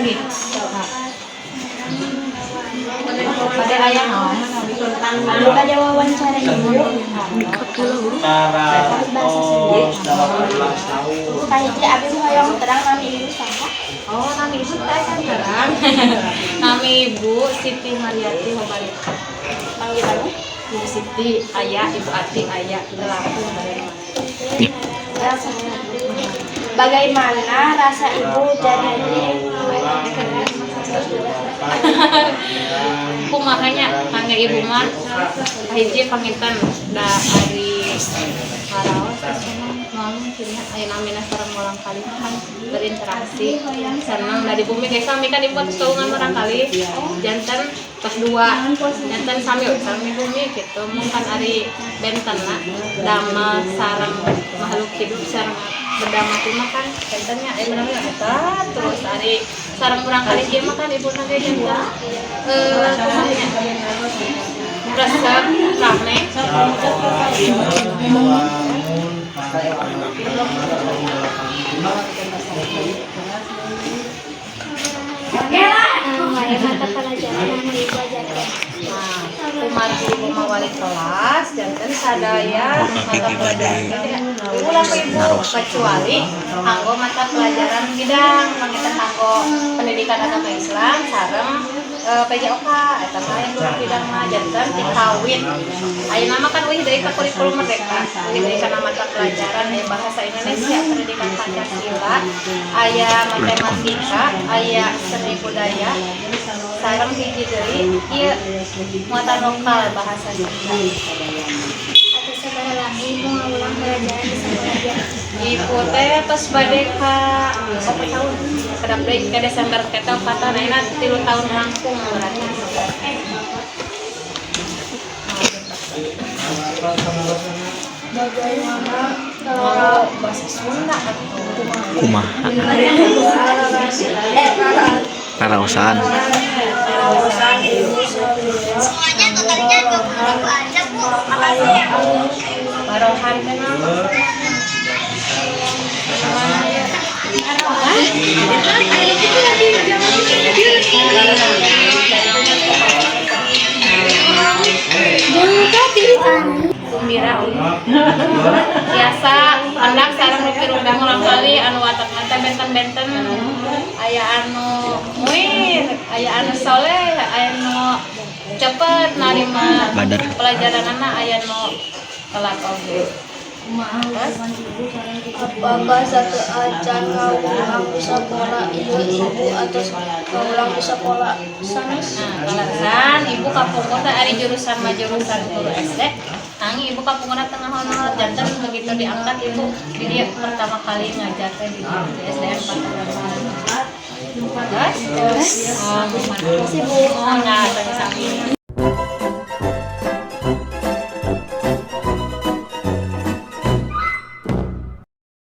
Panggih. Pada aya naon? Anu pada wawancara ibu bahasa Sunda. 18 tahun. Kahiji, abi hoyong terang nami ibu saha? Oh, nami ibu teh kan terang. Nami ibu Siti Mariati Hobarita. Panggilannya? Ibu Siti aya, Ibu Ati aya, langkung bareng. Bagaimana rasa ibu jadi guru? Kumaha nya kangge ibu mah, hiji panginten da ari karaos senang mungkin ya, aya namina sareng murangkalih mah kan berinteraksi senang. Dari bumi ge sami kan, ibu tos kagungan murangkalih janten tos dua, janten sami sami bumi gitu. Mung kan ari bentenna damel sareng makhluk hidup, sareng benda mati mah kan bentennya bener eta. Terus ari sareng murangkalih ieu mah kan ibu ge janten kumaha nya, resep rame. Bangun 85. Mata pelajaran anu ibu ajarkeun? Nah, kumargi ibu mah wali kelas, janten sadaya mata pelajaran teh ulah ku ibu, kecuali kanggo mata pelajaran bidang, panginten kanggo pendidikan agama Islam sareng PJOK, eta mah yang guru bidang mah janten tikawit. Ayeuna mah kan uih deui ka kurikulum merdeka, uih deui kana mata pelajaran, aya bahasa Indonesia, pendidikan Pancasila, aya matematika, aya seni budaya, sareng hiji deui ieu muatan lokal bahasa Sunda. Atau sabaraha lami ibu ngawulang pelajaran di sekolah dia? Ibu teh tos bade ka 4 tahun. Kedap deui ke Desember ke teh 4 tahun, ayeuna 3 tahun langkung berarti. Bagaimana Oh, bahasa Sunda atuh. Kumaha karaosan? Semuanya totalnya 20.000 aja, Bu. Makasih ya. Barohan teh naon? Mana ya? Gumbira biasa pendak sareng nu pirundang murangkalih anu watakna teh benten-benten, aya anu muir, aya anu soleh, aya anu cepet narima Badar. Pelajaranana, aya nu telat oge. Terus? Apakah sateuacan ngawulang di sekolah ieu ibu atau ngawulang di sekolah sanes? Nah, kaleresan ibu kapungkur teh ari jurusan mah jurusan guru SD. Nanging ibu kapungkur tengah honor, janten begitu diangkat ibu di dia pertama kali ngajar teh di SDN 4. Terus? Oh, Terima kasih, Bu. Oh, nah, sami-sami.